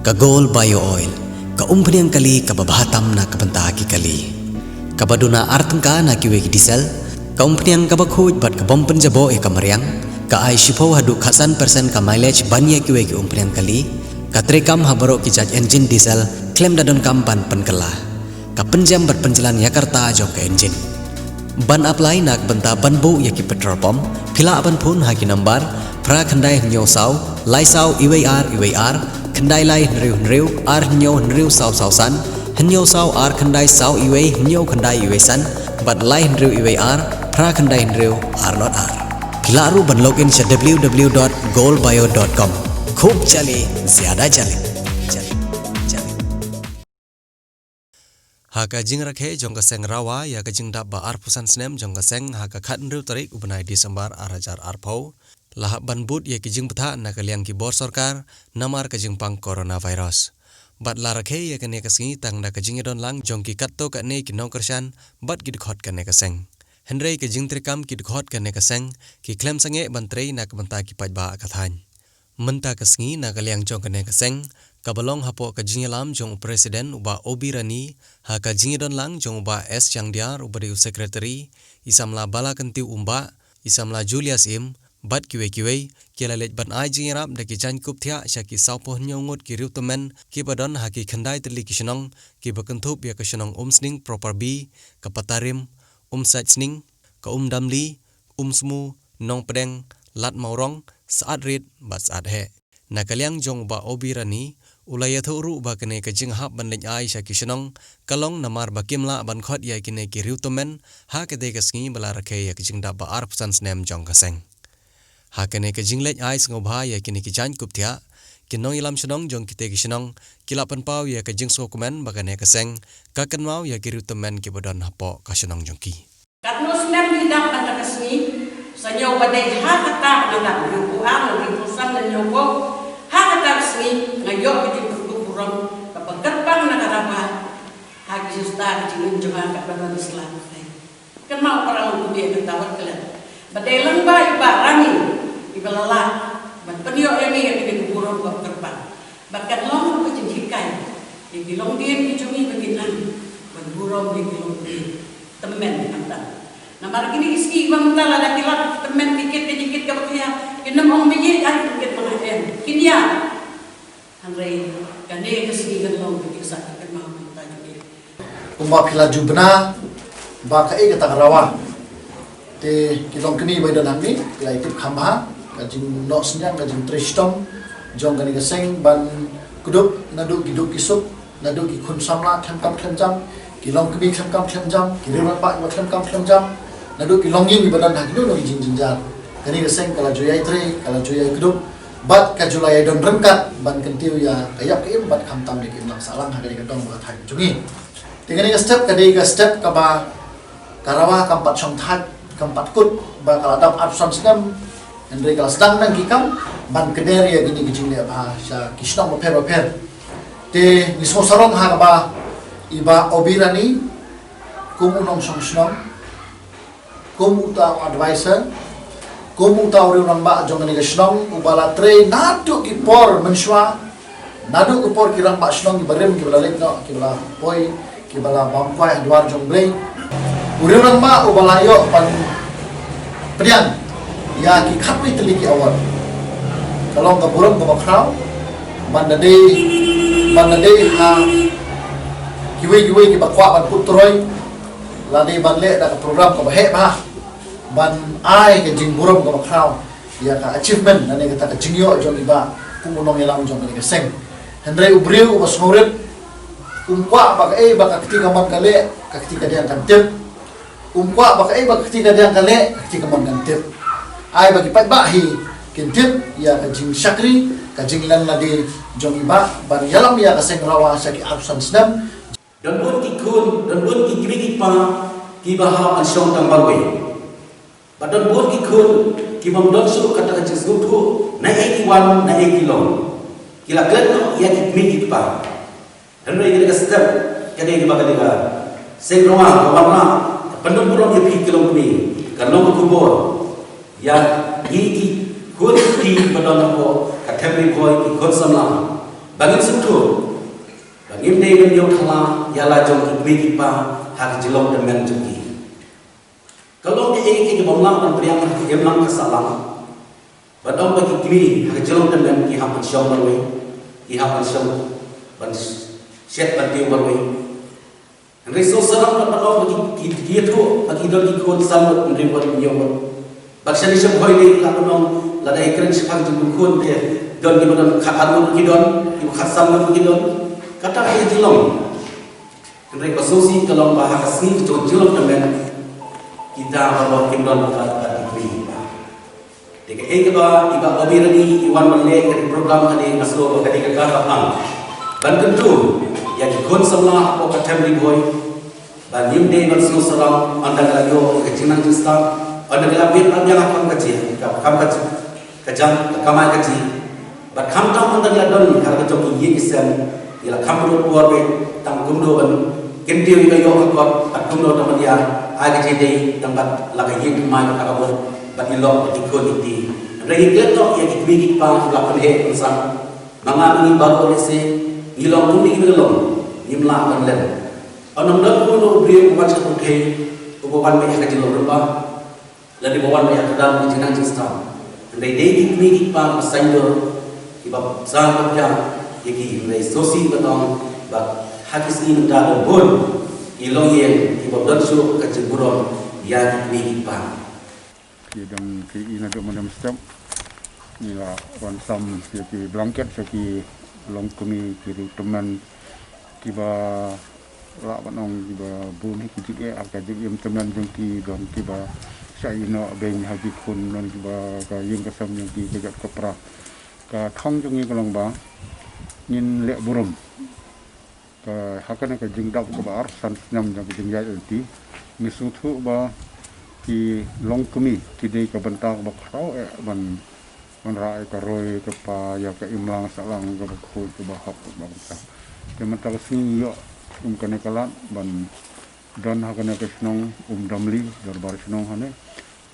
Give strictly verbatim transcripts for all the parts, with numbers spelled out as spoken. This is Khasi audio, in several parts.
Ka Gold Bio Oil, ka umphniang kali kaba bha tam na ka bynta ki kali. Kaba duna ar tyngka na kiwei ki diesel, ka umphniang kaba khuid bad ka bym pynjaboh ïa ka mariang, ka ai shiphew haduh khatsan percent ka mileage ban ïa kiwei ki umphniang kali, ka treikam ha baroh ki jait engine diesel, khlem da donkam ban pynkylla. Ka pynjem bad pynjlan ïa ka rta jong ka engine. Ban apply na ka bynta ban buh ïa ki petrol pump, phi lah ban phone ha ki number phra khyndai hynñiew saw, lai saw iwei ar iwei ar, khyndai lai hynriew hynriew, ar hynñiew hynriew saw saw san, hynñiew saw ar khyndai saw iwei hynñiew khyndai iwei san, bad lai hynriew iwei ar, phra khyndai hynriew ar not ar. Phi lah ruh ban log in sha w w w dot gold bio dot com. Khub jali, zyada jali. Jali, jali. Ha ka jingrakhe jong ka seng RAWA ïa ka jingdap ba arphew san snem jong ka seng ha ka khathynriew tarik u bnai December ar hajar arphew, la hap ban bud ïa ki jingbthah na ka liang ki bor sorkar namar ka jingpang coronavirus. Bad la rakhe ïa kane ka sngi tang da ka jingïadon lang jong ki katto katne ki nongkyrshan bad ki dkhot kane ka seng. Hynrei ka jingtreikam ki dkhot kane ka seng ki khlem sangeh ban trei na ka bynta ki paidbah ka thaiñ. Mynta ka sngi na ka liang jong kane ka seng, kaba long hapoh ka jingïalam jong u President u Bah Obi Rani, ha ka jingïadon lang jong u Bah S Shangdiar uba dei u Secretary, i samla Balakyntiew Umbah, i samla Julius Im, bad kiwei kiwei, ki la leit ban ai jingïarap da ki jaiñkup thiah sha ki sawphew hynñiew ngut ki riewtymmen kiba don ha ki khyndai tylli ki shnong, kiba kynthup ïa ka shnong Umsning Proper B, ka Patarim, Umsaitsning, ka Umdamli, Umsmu, Nongpdeng, Ladmawrong, Saatrit, bad Saatheh. Na ka liang jong u Bah Obi Rani, u la ïathuh ruh ba kane ka jinghap ban leit ai sha ki shnong, ka long namar ba kim lah ban khot ïa kine ki riewtymmen, ha katei ka sngi ba la rakhe ïa ka jingdap ba arphew san snem jong ka seng. Ha kane ka jingleit ai sngewbha ïa kine ki jaiñkup thiah, ki nongïalam shnong jong kitei ki shnong, ki la pynpaw ïa ka jingsngewkmen ba kane ka seng, ka kynmaw ïa ki riewtymmen kiba don hapoh ka shnong jong ki. Katno snem ngi dap kata ka sngi, sa ñiew ba dei ha kata ka dap ñiew ko ar, ñiew ko san, ñiew ko. Ha kata ka sngi, nga ïoh ka jingpynkup burom, kaba kyrpang na ka RAWA, ha ki sista ka jingim jong nga katba nga sla. Kynmaw para longkmie kata wat klet. Ba dei lang ba i Bah Rani, iba la lah ban pynïoh ïa ngi ïa kane ka burom kaba kyrpang. Bad kan long ruh ka jinghikai ïa ki longdien ki jong ngi ba kin nang ban burom ïa ki longdien tymmen hangta. Namar kine ki sngi ba mynta lada ki lap tymmen ki kit ka jingkit kaba khia, kin ym ong ba ïeit ai kit ba nga em. Kin ïa. Hynrei kane ka sngi kan long ka jingksa ka kynmaw mynta jong ngi. Kumba phi la ju bna ba kaei kata ka RAWA. Te ki longkmie ba don hangne ki la ïatip kham bha ka jingnoh synñiang, ka jingtrei shitom jong kane ka seng ban kdup naduh ki duk ki suk, naduh ki khun samla khlem kam khlem jam, ki longkmie khlem kam khlem jam, ki riew rangbah kiba khlem kam khlem jam, naduh ki longïing kiba don ha kino kino ki jingjynjar. Kane ka seng ka la ju ïai trei, ka la ju ïai kdup, bad ka ju la ïai don ryngkat ban kyntiew ïa ka ïap ka im bad khamtam ïa ka imlang sahlang ha kane ka dong bad ka thaiñ jong ngi. Te kane ka step ka dei ka step kaba ka RAWA kam pat shong thait, kam pat kut ba ka la dap arphew san snem, hynrei ka la sdang nang ki kam ban kner ïa kine ki jingleh bha sha ki shnong bapher bapher. Te ngi sngewsarong ha kaba i Bah Obi Rani kum u nongshong shnong, kum uta u advisor, kum uta u riew rangbah jong kane ka shnong, uba la trei naduh ki por mynshuwa, naduh ki por ki rangbah shnong kiba rim, kiba la leit noh, kiba la poi, kiba la bam kwai ha dwar jong U Blei. U riew rangbah uba la ïoh ban pdiang ïa ki khatwei tylli ki award. Ka long ka burom kaba khraw ban da dei, ban da dei ha kiwei kiwei kiba kwah ban put troi, la dei ban leh da ka program kaba heh bha ban ai ka jingburom kaba khraw ïa ka achievement lane kata ka jingïoh jong i Bah kum u nongïalam jong kane ka seng. Hynrei u briew uba sngewrit um kwah ba kaei ba ka kti kamon ka leh, ka kti kadiang kan tip. Um kwah ba kaei ba ka kti kadiang ka leh, ka kti kamon kan tip. Ai ba ki paidbah hi kin tip ïa ka jingshakri, ka jinglen lade jong i Bah ban ïalam ïa ka seng RAWA sha ki arphew san snem. Don bun ki khun, don bun ki kmie ki kpa kiba hap ban shong tang marwei. Bad don bun ki khun ki bym don shuh kata ka jingsngewthuh naei ki wan naei ki long. Ki la klet noh ïa ki kmie ki kpa. Hynrei kane ka step ka dei kaba, kane ka seng RAWA ka wanrah ka pyndon burom ïa phi ki longkmie, ka long ka khubor ïa ngi ki khun ki kti ba don hapoh ka them Ri Bhoi, ki khun samla. Ba ngin sngewthuh ba ngim dei ban ïoh thala ïa la jong ki kmie ki kpa ha ka jinglong tymmen jong ki. Ka long kaei kaei kaba ym lah ban pdiang ha ka imlang ka sahlang. Ban ong ba ki kmie ha ka jinglong tymmen ki hap ban shong marwei, ki hap ban shong ban shet ban tiew marwei. Hynrei sngewsarong pat ban ong ba ki, ki, ki ïathuh ba ki don ki khun san ngut, hynriew ngut, hynñiew ngut. Bad shane sha Bhoi lei lah ban ong lada ïakren shaphang jingpynkhun te don kiba don khatar ngut ki don, kiba khatsan ngut ki don. Kata ka jinglong. Hynrei ba sngewsih ka long ba ha ka sngi ka jong jinglong tymmen kita baroh kim don ka, ka degree. Te kaei kaba i Bah Bobby Rani i wan ban leh ïa ka program kane, nga sngew ba ka dei ka kaba pang ban kyntu ïa ki khun samla hapoh ka Them Ri Bhoi ba ngim dei ban sngewsarong ynda ki la ïoh ïa ka jingnang jingstad, ynda ki la biang biang ha ka kam ka jia, ka kam ka jia, ka jam, ka kamai kajih. Bad khamtam ynda ki la don ha la ka jong ki ïing ki sem, ki la kham bynrut por beit tang kumno ban kyntiew ïa ka ïoh ka kot, bad kumno tang ban ïa ai ka jingïadei tang bad la ka ïing ka mai ka kaba bun, bad ki lok bad ki khun ki kti. Hynrei ngi klet noh ïa ki kmie ki kpa kiba la pynheh pynsan. Ma nga ma ngi baroh lehse ngi long kumne kiba ngi long, ngim lah ban lem. Ynda ym don kumno u briew uba wan sha pyrthei uba wan beit ha ka jinglong rymbah. Lane ba wan ïa ka dang jingnang jingstad. Hynrei dei ki kmie ki kpa ba saiñdur, kiba sah ba pia ïa ki, hynrei sngewsih ba tang ba ha ki sngi mynta don bun ki longïing kiba don shuh ka jingburom ïa ki kmie ki kpa. Ki dang ki ina dum nem step. Ngi la wan sam ïa ki blanket sha ki longkmie ki riew tymmen kiba lah ban ong kiba bun hi ki jingeh ha ka jingim tymmen jong ki, don kiba shah ïeh noh beiñ ha ki khun, don kiba ka ïing ka sem jong ki ka jot ka pra. Ka thong jong ngi ka long ba ngin leh burom ka ha kane ka jingdap kaba arphew san snem jong ka jingïaid lynti. Ngi sngewthuh ba ki longkmie ki dei ka bynta kaba khraw eh ban ban rah ïa ka roi ka pa ïa ka imlang sahlang kaba khuid kaba hok kaba bangta. Te mynta ka sngi ngi ïoh kum kane ka lad ban don ha kane ka shnong Umdamli, dorbar shnong hane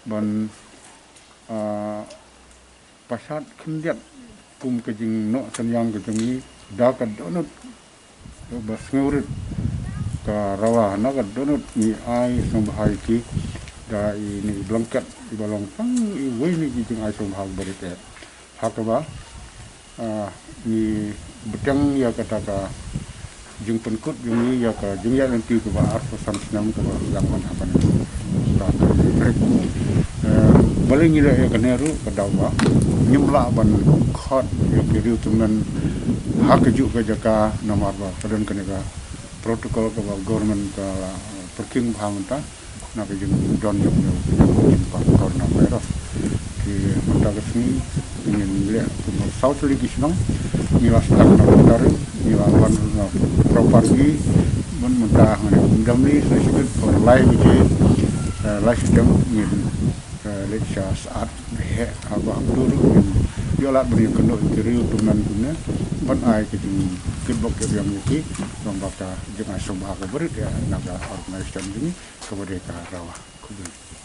ban, ah, pashat khyndiat kum ka jingnoh synñiang ka jong ngi da ka dohnud ba sngewrit ka Rawa, na ka dohnud ngi ai sngewbha ïa ki da ine i blanket iba long tang iwei na ki jingai sngewbha ba rit eh. Ha kaba, ah, ngi bteng ïa kata ka jingpynkut jong ngi ïa ka jingïaid lynti kaba arphew san snem kaba dang wan ha kane. Ka, eh, balei ngi leh ïa kane ruh ka daw ba ngim lah ban khot ïa ki riew tymmen ha kajuh ka jaka namar ba ka don kane ka protocol kaba government ka la pyrkhing bha mynta na ka jingdon jong u jingpang coronavirus. Te mynta ka sngi ngin leh kumba saw tylli ki shnong, ngi la start na Umtaring, ngi la wan na Property, bad mynta hangne Umdamli, sa shibit por lai baje, eh, lai shiteng ngin, eh, leit sha Syiat, heh haba hangto ruh ngin ïoh lad ban ïakynduh ïa ki riew tymmen kumne ban ai ka jingkitbok kitbiang ïa ki, long ba ka jingai sngewbha kaba rit ïa na ka organization jong ngi kaba dei ka Rawa. Khublei.